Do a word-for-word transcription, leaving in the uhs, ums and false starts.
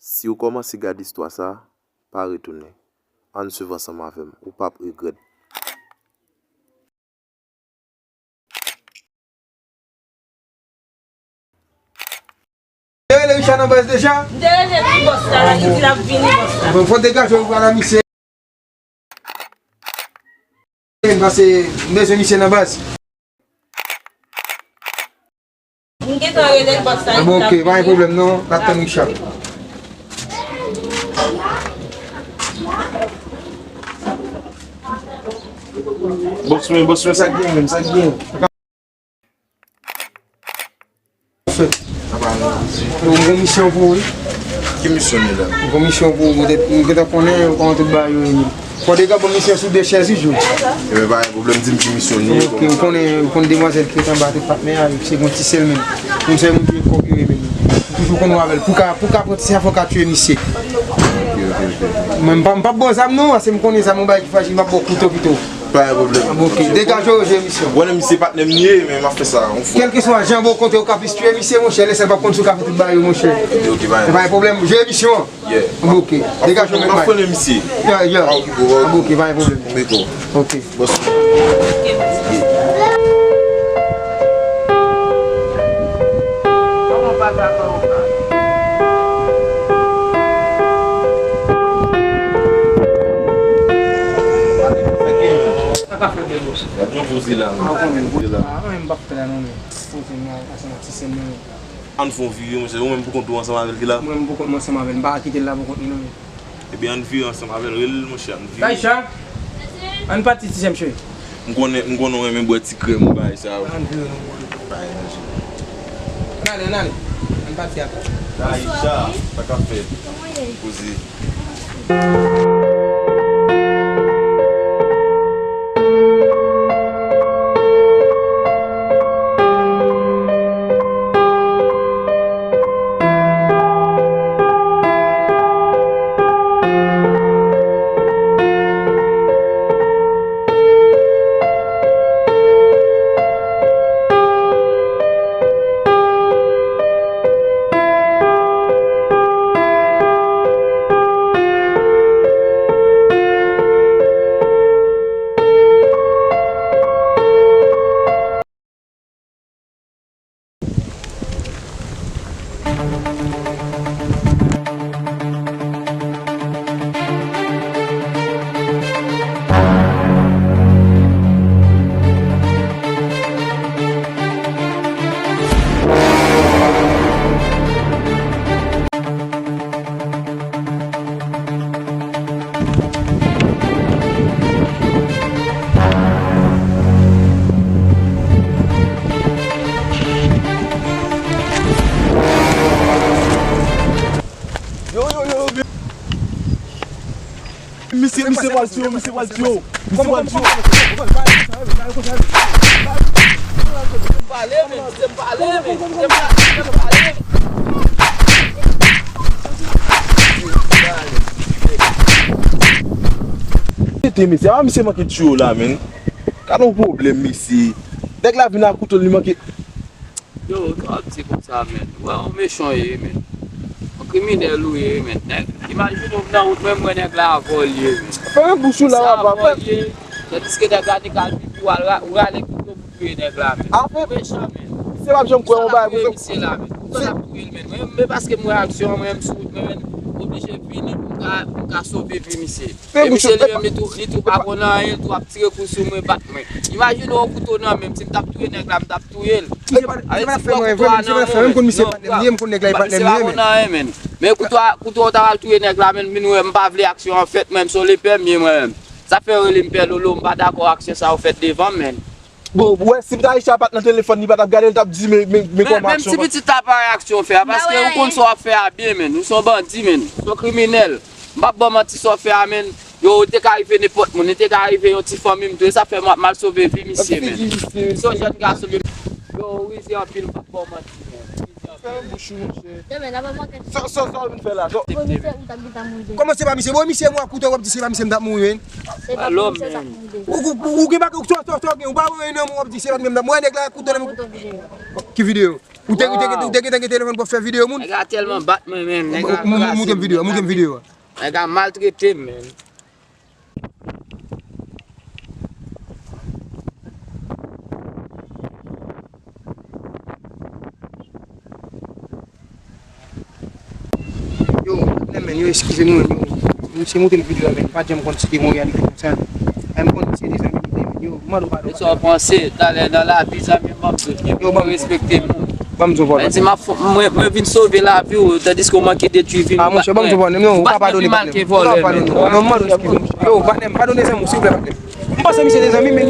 Si w kòmanse gade istwa sa, pa retounen. Ann swiv ansanm avè m, ou p ap regrèt. Te rele Richard nan baz deja? M te rele l wi bòs la, li di l ap vini bòs la. Bon, fò degaje w pral a misye. Pase m bezwen misye nan baz. M gentan rele l bòs la. Ah, bon, ok, pa gen pwoblèm non, n ap tann Richard. Bòs mwen, bòs mwen, sa k gen menm, sa k gen? Fèt. Yo, m gon misyon pou ou wi. Ki misyon li la? M gon misyon pou ou, poutèt m gentan konnen kòman tout bagay yo ye. Fò degaje misyon sou de chèz wi, Joe. Ebyen pa gen pwoblèm, di m ki misyon li ye. Ok, ou konnen, ou konn demwazèl ki ret anba tèt patnè a, se gon ti sèl menm. Moun sèl moun ki gen kòb yo ye menm. Ou toujou konn w avè l. Pou ka, pou ka pran ti sa fò w ka tiye misye. Ok, ok, ok. Mwen m p ap, m p ap ba w zam non, paske m konnen zam yon bagay ki frajil, m ap ba w kouto pito. Pa gen pwoblèm. Ah, bon, ok. Degaje w, jwe misyon. Bon, misye patnè m li ye, men m ap fè sa yon fwa. Kèlkeswa jan bon kote ou ka plis tiye misye, monchè, lè sa l p ap konn si w ka fè tout bagay yo, monchè. Ok, ok, pa gen pwoblèm. Jwe misyon an. Yeah. Ah, bon, ok. Degaje w, mèt. M ap konnen misye. Yeah, yeah. Ah, ok, bon, ah, bon, ok, pa gen pwoblèm. Mete w. Ok. Bòs. Ok, mèsi. Yeah. Sa ka fè bèl bòs. Gad yon poze la, men. Poze la. Ah, men m p ap fè la non, men. Poze m la, ansanm ak ti sè m nan, men. Ann fè yon vire, monchè. Ou menm pou kont ou ansanm avè l ki la? Mwen menm pou kont mwen ansanm avè l. M pa ka kite l la pou kont li non, men. Ebyen, ann vire ansanm avè l. Rele l, monchè, ann vire. Taïcha, ann pati, ti sè m cheri. M konnen, m konnen w renmen bwè ti krèm ou bagay sa yo. Ann vire non, monchè. Ann ale, ann ale. Ann pati atò. Taïcha, sa k ap fèt? Poze. Yo, yo, yo, yo. Misye, misye pral tiye w, misye pral tiye w. Misye pral tiye w. Rete, mesye, a misye manke tiye w la, menn. Gad yon pwoblèm, mesye. Nèg la vin ak kouto l, li manke. Yo, sa w ap di konsa, menn? Ou wè, yon mechan w ye, menn. Yon kriminèl ou ye, menn. Nèg, imajine w nan wout, mwen, m wè nèg la avè w li ye, menn. Fèmen bouch ou la, papa. Sa avè w li ye. Tandiske nèg la, nèg la vin pou al ra-, rale kouto pou touye nèg la, menn. Ou mechan, menn. Misye p ap janm kwè yon bagay pou misye la, menn. Ou konn ap touye l, menn. Mwen, men paske m wè aksyon an, mwen, m sou wout mwen, menn. M oblije vini pou m ka, pou m ka sove vi misye. E misye li menm, li tou, li tou pa konn anyen, li tou ap tire kou sou mwen, bat mwen. Imajine w kouto nan men m, si m t ap touye nèg la, m t ap touye l. Misye pa, misye pa fè mwen vre, misye pa fè mwen, m konn misye patnè m ye, m konn nèg la e patnè m ye, men. Men kouto a, kouto a w ta pral touye nèg la, men m vin wè, m pa vle aksyon an fèt, mwen, m se yon lepè m ye, mwen menm. Sa fè yo rele m Pè Lolo, m pa dakò aksyon sa yo fèt devan m, men. Bon, ou wè, si Taïcha pa t nan telefòn, li pa t ap gade l, t ap di, men, men, men kòman aksyon. Menm ti pitit la pa wè aksyon w fè a, paske ou konn sa w ap fè a byen, men. Ou se yon bandi, men. Ou se yon kriminèl. M p ap ba w manti, sa w fè a, men. Yo, li te ka rive nenpòt moun. Li te ka rive yon ti fanmi m tou. E sa fè m ap mal sove vi misye, men. Se yon jèn gason, men. Yo, ou rize anpil, m p ap ba w manti, men. Ou rize anpil. Fèmen bouch ou, monchè. Sa, sa, sa w vin fè la? Kòman se pa misye? Bon, misye, mwen, koute w ap di se pa misye m t ap mouri, men. Ou, ou, ou, ou gen bagay, sa, sa, sa w gen, ou pa wè nan mwen w ap di se pa misye m t ap mouri, nèg la, koute w. Ki videyo? Ou te, ou te, ou te, ou te gen telefòn pou fè videyo, moun? Nèg la tèlman bat mwen, menm. Nèg la kraze m, montre m videyo, montre m videyo. Nèg la maltrete m, menm. Yo, patnè, men, yo, eskize nou, men, yo. Misye montre m videyo a, men, m pa t janm konn si te gon reyalite konsa. Ay, m konn misye de zanmi m te, men, yo, m mande w padon. Sa w panse, talè nan lavi, zanmi m, ban m di w, yo, ban m respekte moun. Ban m di w, Pòl. Mwen, mwen, mwen vin sove lavi w, tandiske w manke detwi vi m. Ah, monchè, ban m di w, Pòl, non, ou pa padone, patnè. Ou pa padone. Non, m mande w eskize, monchè. Yo, patnè, m padone zanmi w, silvouplè, patnè. M panse misye de zanmi m, men